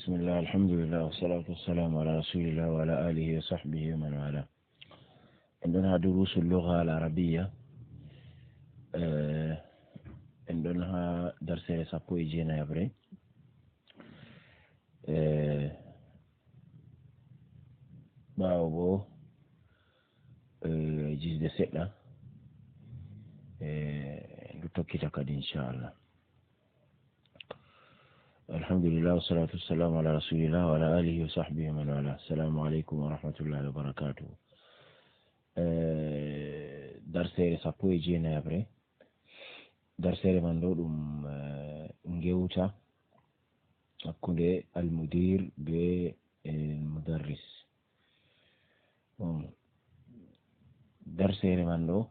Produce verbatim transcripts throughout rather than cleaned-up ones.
Bismillah, alhamdulillah, wassalatu wassalamu ala rasulillah wa ala alihi wa sahbihi wa man wala. En ɗon ha durusul lugha al arabiyya. Eh, en ɗon ha darsere sappo e jeenayaɓre. Eh, ɓaawo bo, eh, jisde seɗɗa, eh, ndu tokkita kadi, inchallah. Alhamdulillah, wassalatu wassalamu ala rasulillah wa ala alihi wa sahbihi wa man wala. Assalamu alaikum wa rahmatullahi wa barakatuh. Eh, darsere sappo e jeenayaɓre. Darsere man ɗo ɗum, eh, ngewta hakkunde almudir be, eh, mudarris. Bon, darsere man ɗo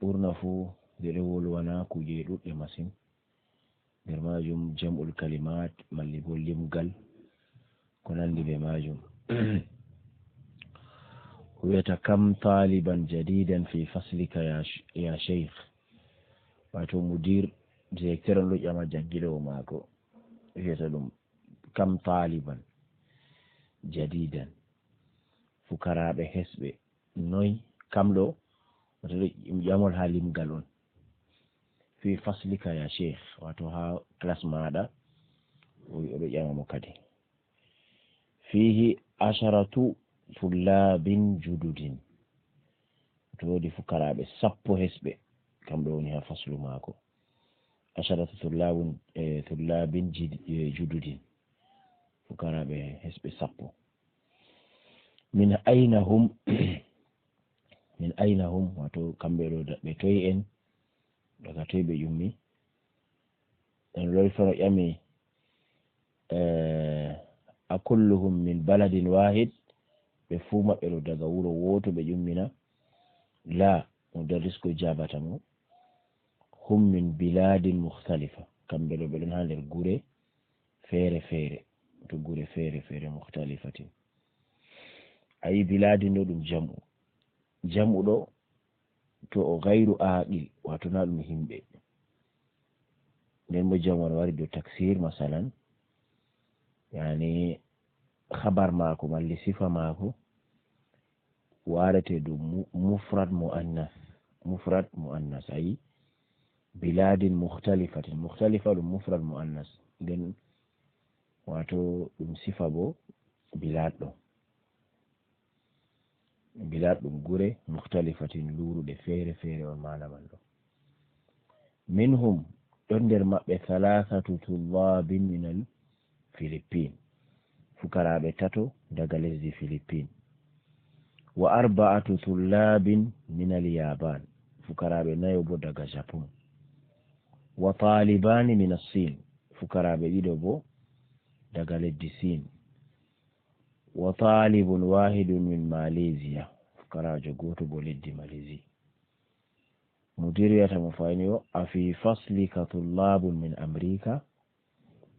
ɓurna fu nde ɗo wolwana kuje ɗuɗɗe masin. Nder majum jam'ul kalimat, malli bo limgal, ko nandi be majum. O wiyata, "Kam taliban jadidan fi faslika ya sh-, ya sheikh." Wato mudir, directeur on ɗo ƴama jangiɗo maako. Wiyata ɗum, "Kam taliban jadidan." Fukaraaɓe hesɓe noy? Kam ɗo, wato ɗo ɗum ƴamol ha limgal on. "Fi faslika ya sheikh," wato ha classe maɗa, o, o ɗo ƴama mo kadi. "Fihi asharatu tullabin jududin." To woodi fukaraaɓe sappo hesɓe, kam ɗo woni ha faslu maako. Asharatu tullabun, eh, tullabin jid-, eh, jududin. Fukaraaɓe hesɓe sappo. "Min aina hum?" Min aina hum, wato kamɓe ɗo da-, ɓe toy en, daga toy ɓe ƴummi? En lori fano ƴami, eh, "A kulluhum min baladin wahid?" Ɓe fuu maɓɓe ɗo daga wuro wooto ɓe ƴummina? La, mudarris ko jabata mo. "Hum min biladin mukhtalifa." Kamɓe ɗo ɓe ɗon ha nder gure feere feere. To gure feere feere, mukhtalifatin. Ayi, biladin ɗo ɗum jam'u. Jam'u ɗo to o gayru aqil, wato na ɗum himɓe. Nden bo jam'u on wari dow taksir, masalan, yani, khabar maako, malli sifa maako, warete dow mu-, mufrad muannas. Mufrad muannas, ayi, biladin mukhtalifatin. Mukhtalifa ɗum mufrad muannas. Nden wato ɗum sifa bo bilad ɗo. Bilad ɗum gure mukhtalifatin, luuruɗe feere feere on maana man ɗo. "Minhum," ɗon nder maɓɓe, "thalathatu tullabin minal Philippine." Fukaraaɓe tato daga lesdi Philippine. "Wa arba'atu tullabin minal Yaban." Fukaraaɓe nayo bo daga Japon. "Wa talibani minas Sin." Fukaraaɓe ɗiɗo bo daga leddi Sin. "Wa talibun wahidun min Malaysia." Fukaraajo gooto bo leddi Malaysia. Mudir wiyata mo fayni o, "A fi faslika tullabun min Amrika?"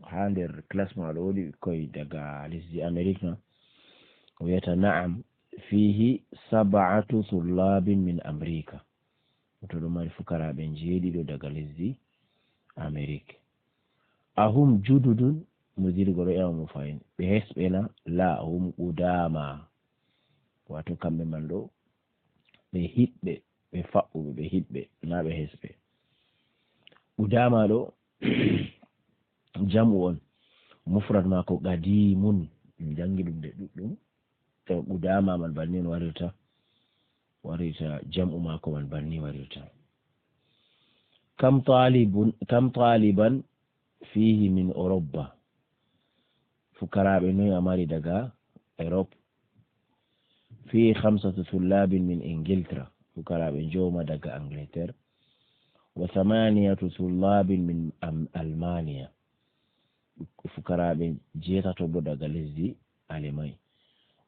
Ha nder classe ma ɗo woodi ɓikkoy daga lesdi Amerique na? O wiyata, "Na'am, fihi sab'atu tullabin min Amrika." To ɗo mari fukaraaɓe njeeɗiɗo daga lesdi Amerique. "A hum jududun?" Mudir go ɗo ƴama mo fahin. Ɓe hesɓe na? La, hum qudama. Wato kamɓe man ɗo, ɓe hiɗɓe, ɓe faɓɓuɓe, ɓe hiɗɓe, na ɓe hesɓe. Qudama ɗo, jam'u on, mufrad maako qadimun, min jangi ɗum nde ɗuɗɗum. To qudama man banni on warirta, warirta jam'u maako man banni warirta. "Kam talibun, kam taliban fihi min Oroba?" Fukaraaɓe noy a mari daga Europe? "Fihi khamsatu tullabin min Ingiltra." Fukaraaɓe njooma daga Angleterre. "Wa thamaniyatu tullabin min Am-, Almania." Fukaraaɓe jeetato bo daga lesdi Alemay.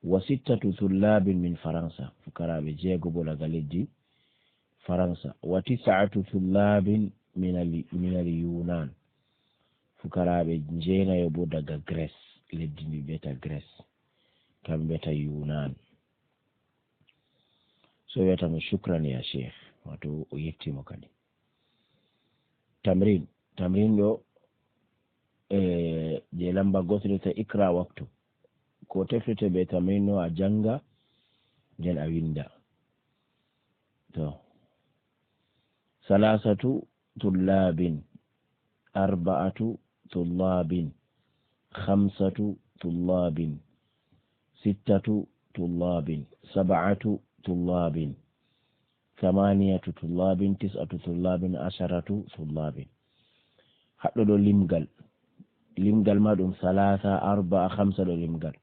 "Wa sittatu tullabin min Faransa." Fukaraaɓe jeego bo daga lesdi Faransa. "Wa tis'atu tullabin minal, minal Yunan." Fukaraaɓe jeenayo bo daga Grèce, leddi ndi mbiyata Grèce, kam mbiyata Yunan. So wiyata mo, "Shukran ya Sheikh," wato o yetti mo kadi. Tamrin, tamrin ɗo, e, je Lamba gootel ta iqra waktu. Ko tefete be tamayno a janga, nden a winda. To. Salasatu tullabin, arba'atu tullabin, khamsatu tullabin, sittatu tullabin, sab'atu tullabin, thamaniyatu tullabin, tis'atu tullabin, asharatu tullabin. Haɗɗo ɗo limgal. Limgal ma ɗum salasa, arba'a, khamsa ɗo limgal.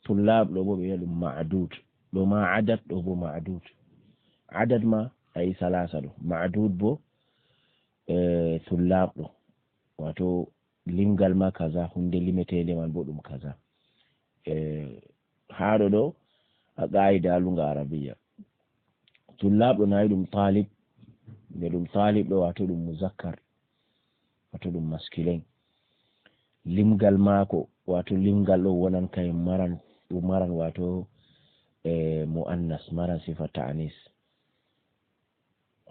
Tullab ɗo bo ɓe wi'a ɗum ma'dud. Ɗo ma adad, ɗo bo ma'dud. Adad ma a yi salasa ɗo. Ma'dud bo, eh, tullab ɗo. Wato limgal ma kaza, hunde limetende man bo ɗum kaza. Eh, haa ɗo ɗo a qaida lunga arabiya. Tullab ɗo na yi ɗum talib. Nde ɗum talib ɗo wato ɗum muzakkar. Wato ɗum masculine. Limgal maako, wato limgal ɗo wonan kay maran, ɗum maran wato, eh, mu'annas, maran sifa ta'anis.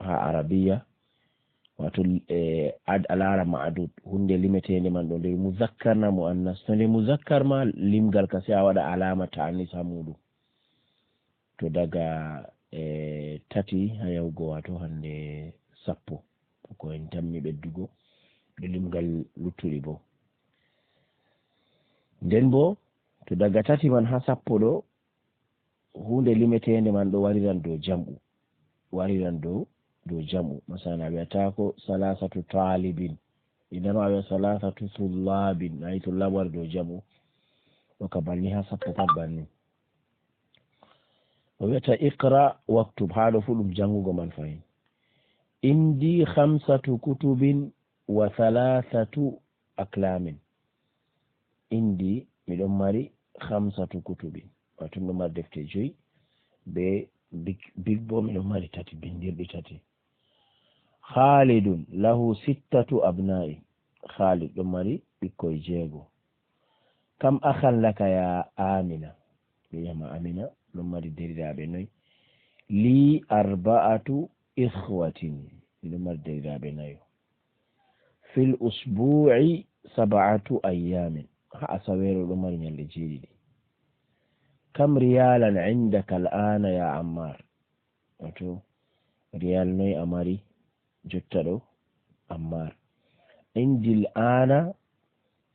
Ha arabiya, wato, eh, ad-, a laara ma'dud, hunde limetende man ɗo, nde muzakkar na mu'annas. To nde muzakkar ma, limgal ka sai a waɗa alama ta'anis ha muɗum. To daga, eh, tati ha yahugo wato hande sappo. Ko en tammi ɓeddugo, ɗo limgal luttuɗi bo. Nden bo, to daga tati man ha sappo ɗo, hunde limetende man ɗo wariran dow jam'u. Wariran dow, dow jam'u. Masalan, a wi'ataako salasatu talibin. Idan a wi'a salasatu tullabin. A yi tullab wari dow jam'u. Ɗo ka banni ha sappo pat banni. O wi'ata iqra waktub. Ha ɗo fu ɗum jangugo man fahin. Indi khamsatu kutubin wa thalathatu aklamin. Indi, miɗon mari khamsatu kutubin. Wato miɗon mari defte joyi. Be big, big bo miɗon mari tati, bindirɗi tati. Khalidun lahu sittatu abna'i. Khalid ɗon mari ɓikkoy jeego. Kam akhan laka ya Amina. Ɓe wi'ama Amina ɗon mari derdiraaɓe noy. Li arba'atu ikhwatin. Miɗon mari derdiraaɓe nayo. Fil usbu'i sab'atu ayyamin. Ha asaweere ɗon mari nyalɗe jeeɗiɗi. Kam riyalan indaka al'ana ya Ammar. Wato, riyal noy a mari jotta ɗo, Ammar? Indi al'ana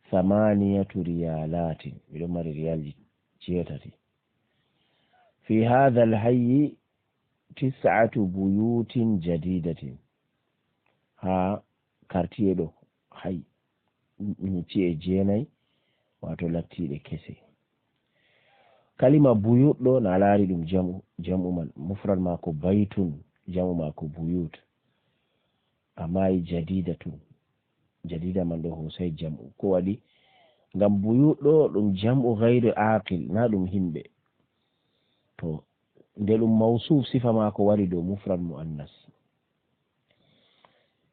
thamaniyatu riyalatin. Miɗon mari riyalji jeetati. Fi hadha al-hayyi tis'atu buyutin jadidatin. Ha kartiye ɗo, hay, ɗum ci'e jeenay, wato lattiiɗe kese. Kalima buyut ɗo na laari ɗum jam'u, jam'u man. Mufrad maako baytun, jam'u maako buyut. Amma e jadidatun. Jadida man ɗo hosay jam'u. Ko waɗi? Ngam buyut ɗo ɗum jam'u ghayru aqil, na ɗum himɓe. To, nde ɗum mawsuf, sifa maako wari dow mufrad mu'annas.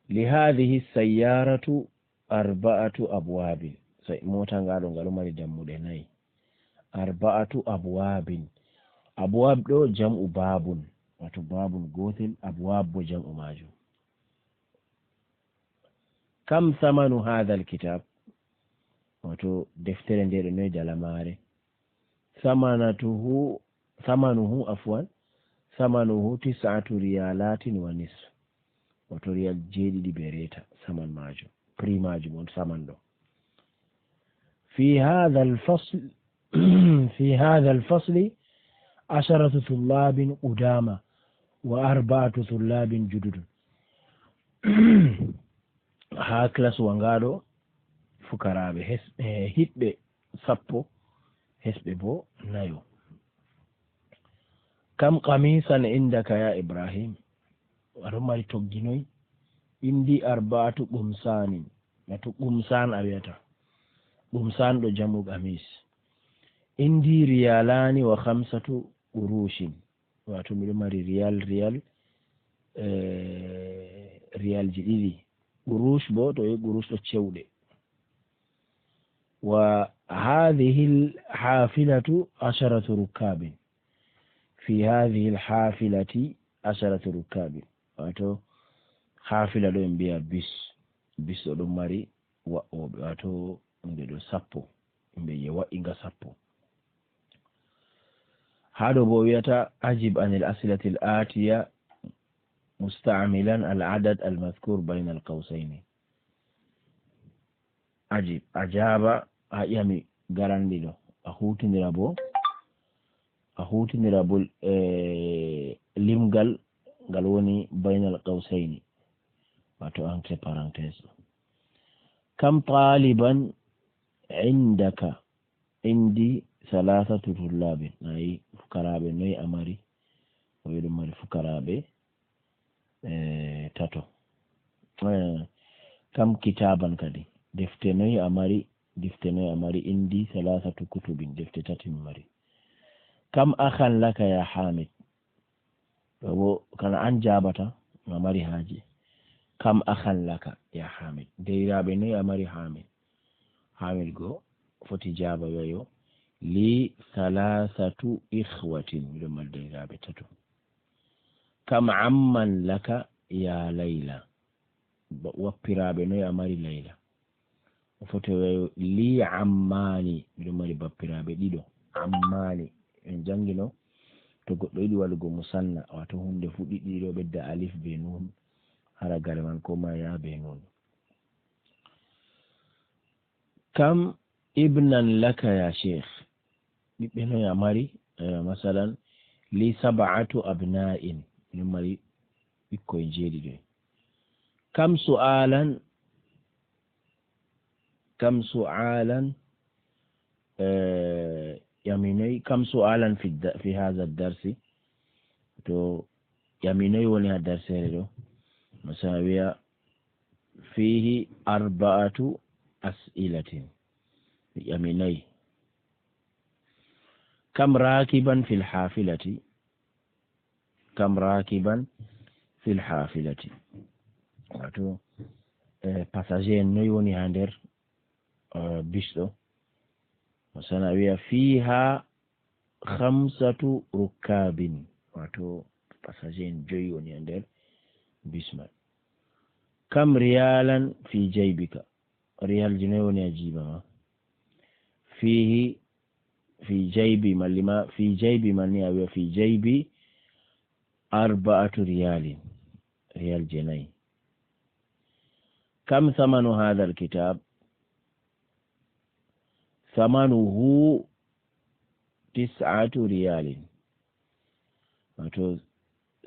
Li hadhihi sayyaratu arba'atu abwabin. Sai mota nga ɗo nga ɗo mari dammuɗe nayi. Arba'atu abwabin. Abwab ɗo jam'u babun. Wato babun gotel, abwab bo jam'u majum. Kam thamanu hadha alkitab? Wato deftere nde ɗo noy dala mare? Thamanatuhu, thamanuhu, afwan, thamanuhu tis'atu riyalatin wa nisf. Wato riyal jeeɗiɗi be reta, saman majum. Prix majum on saman ɗo. Fi hadha al-fasl, fi hadha al-fasli asharatu tullabin qudama wa arba'atu tullabin jududun. Ha class wa ngaɗo fukaraaɓe hes-, eh, hiɓɓe sappo, hesɓe bo nayo. Kam qamisan indaka ya Ibrahim? Aɗon mari toggi noy? Indi arba'atu qumsanin. Wato qumsan a wi'ata. Qumsan ɗo jam'u qamis. Indi riyalani wa khamsatu qurushin. Wato miɗo mari riyal, riyal, eh, riyalji ɗiɗi. Qurush bo, to e qurush ɗo cewɗe. Wa hadhihi al-hafilatu asharatu rukkabin. Fi hadhihi al-hafilati asharatu rukkabin. Wato hafila ɗo en mbi'a bis. Bis ɗo ɗon mari wa'oɓe, wato Ɗum ɗe ɗo sappo, ɗum ɗe je waɗi nga sappo. Haa ɗo bo wiyata, "Ajib anil asilatil atiya musta'milan al adad al mazkur bainal qawsayni." Ajib, a jaaba haa ƴami garanɗi ɗo. A huutindira bo, a huutindira bo, eh, limgal ngal woni bainal qawsayni, wato entre parenthèse. "Kam taliban indaka?" Indi salasatu tullabin. Ayi, fukaraaɓe noy a mari? O wiɗo mari fukaraaɓe, eh, tato. Eh, "kam kitaban?" Kadi, defte noy a mari? Defte noy a mari? Indi salasatu kutubin. Defte tati mi mari. "Kam akhan laka ya Hamid?" Ɗo bo kana an jaabata, a mari haaje. "Kam akhan laka ya Hamid?" Deyraaɓe noy a mari, Hamid? Hamid go foti jaaba weyo, "Li salasatu ikhwatin." Miɗo mari deyraaɓe tato. "Kam amman laka ya Layla?" Ba-, wappiraaɓe noy a mari, Layla? O foti o wi'a, "Li ammani." Miɗo mari bappiraaɓe ɗiɗo. Ammani. En jangino, to goɗɗo yiɗi waɗugo musanna, wato hunde fu ɗiɗi ɗo ɓedda alif be nun, hara gare man ko ma ya be nun. "Kam ibnan laka ya Sheikh?" Ɓiɓɓe noy a mari? Eh, masalan, "Li sab'atu abna'in." Miɗo mari ɓikkoy jeeɗiɗo. "Kam su'alan, kam su'alan, eh, ƴami noy, kam su'alan fi da-, fi hadha darsi?" To ƴami noy woni ha darsere ɗo? Masalan, wiya, "Fihi arba'atu as'ilatin." Mi ƴami noy. "Kam rakiban fil hafilati?" "Kam rakiban fil hafilati?" Wato, eh, passager en noy woni ha nder, eh, bus ɗo? Masalan, a wiya, "Fiha khamsatu rukkabin." Wato, passager en joyi woni ha nder bus man. "Kam riyalan fi jaybika?" Riyalji noy woni ha jiiba ma? "Fihi, fi jaybi," malli ma, "Fi jaybi," man ni a wiya, "Fi jaybi arba'atu riyalin." Riyal jeenayi. "Kam samanu hadha al-kitab?" "Samanuhu tis'atu riyalin." Wato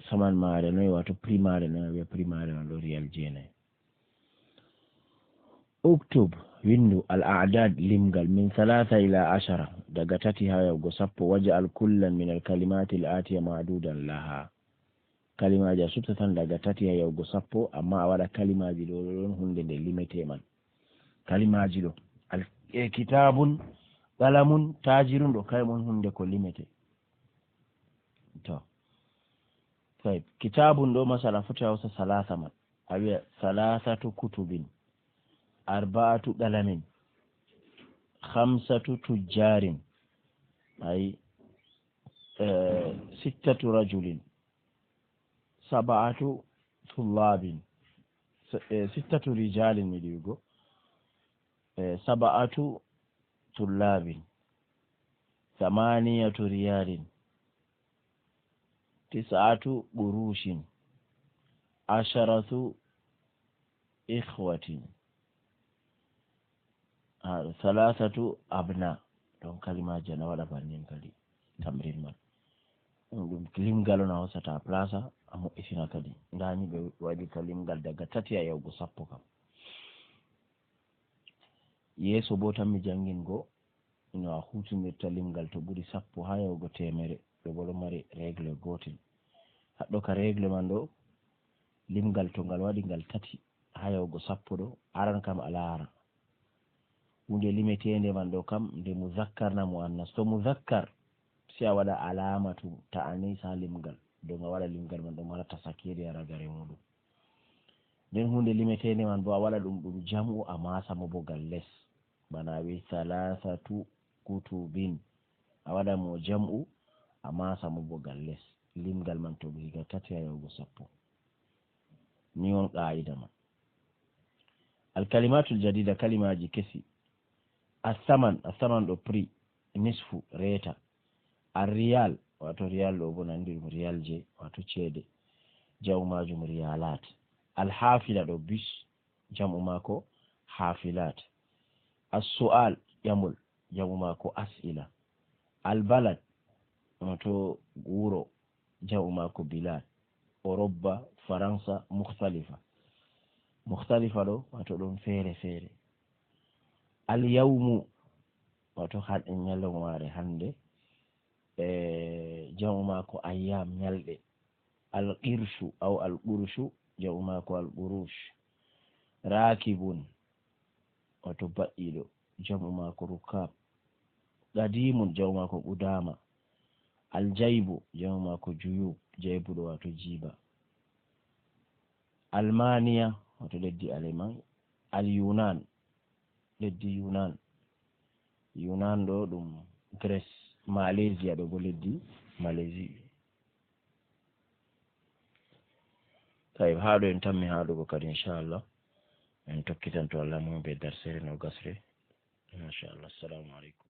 saman mare noy, wato prix mare noy, a wiya prix mare on ɗo riyal jeenayi. "Uktub," windu, "al a'dad," limgal, "min thalatha ila ashara," daga tati ha yahugo sappo, "waj'al kullan min al kalimati al atiya ma'dudan laha." Kalimaaji a subtatan daga tati ha yahugo sappo, amma a waɗa kalimaaji ɗo, ɗo ɗon hunde nde limete man. Kalimaaji ɗo, al-, e, kitabun, qalamun, tajirun, ɗo kay mon hunde ko limete. To. Tayyib. Kitabun ɗo, masala, foti a hosa salasa man. A wiya, "Salasatu kutubin, arba'atu qalamin, khamsatu tujjarin." Ay, eh, "Sittatu rajulin, sab'atu tullabin." S-, eh, "Sittatu rijalin," mi ɗiwigo. Eh, "Sab'atu tullabin, thamaniyatu riyalin, tis'atu qurushin, asharatu ikhwatin, ah, thalathatu abna." Ɗon kalimaaji ana waɗa bannin kadi, tamrin man. Ɗum, ɗum limgal on a hosata place, a mo'itina kadi. Ndani ɓe waɗirta limgal daga tati a yahugo sappo kam. Yeeso bo tan mi jangin go no a hutinirta limgal to ɓuri sappo ha yahugo teemere. Ɗo bo ɗo mari règle gootel. Haɗɗo ka règle man ɗo, limgal to ngal waɗi ngal tati ha yahugo sappo ɗo, aran kam a laara. Hunde limeteende man ɗo kam, nde muzakkar na muannas. To muzakkar, si a waɗa alamatu ta'anis ha limgal, dow nga waɗa limgal man ɗo mara tasakiri ha ragare muɗum. Nden hunde limeteende man bo a waɗa ɗum, ɗum jam'u a masa mo bo gal les. Bana a wi'i, "Salasatu kutubin." A waɗa mo jam'u, a masa mo bo gal les. Limgal man to ɓuri ga tati ha yahugo sappo. Ni on qa'ida man. Al kalimatul jadida, kalimaaji kesi. Asaman, asaman ɗo prix, nisfu, reeta. Al riyal, wato riyal ɗo bo nandi ɗum riyal je, wato ceede. Jam'u majum riyalat. Al hafila ɗo bus, jam'u mako hafilat. As su'al, ƴamol, jam'u mako as'ila. Al balad, wato wuro, jam'u mako bilad. Orobba, Faransa, mukhtalifa. Mukhtalifa ɗo wato ɗon feere feere. Al yawmu, wato han-, ñalawmaare hande, e jam'u mako ayyam, ñalɗe. Al qirshu aw al qurshu, jam'u mako al qurush. Rakibun, wato baɗɗiɗo, jam'u mako rukab. Qadimun, jam'u mako qudama. Al jaybu, jam'u mako juyub, jaybu ɗo wato jiba. Almaniya, wato leddi Aleman. Al yunan, leddi Yunan. Yunan ɗo ɗum Grèce, Malaysia ɗo bo leddi Malaisie. Tawi haa ɗo en tammi haa ɗo kadi, inchallah. En tokkitan to Allah mum be darsere no gasre. Machallah. Assalamu alaikum.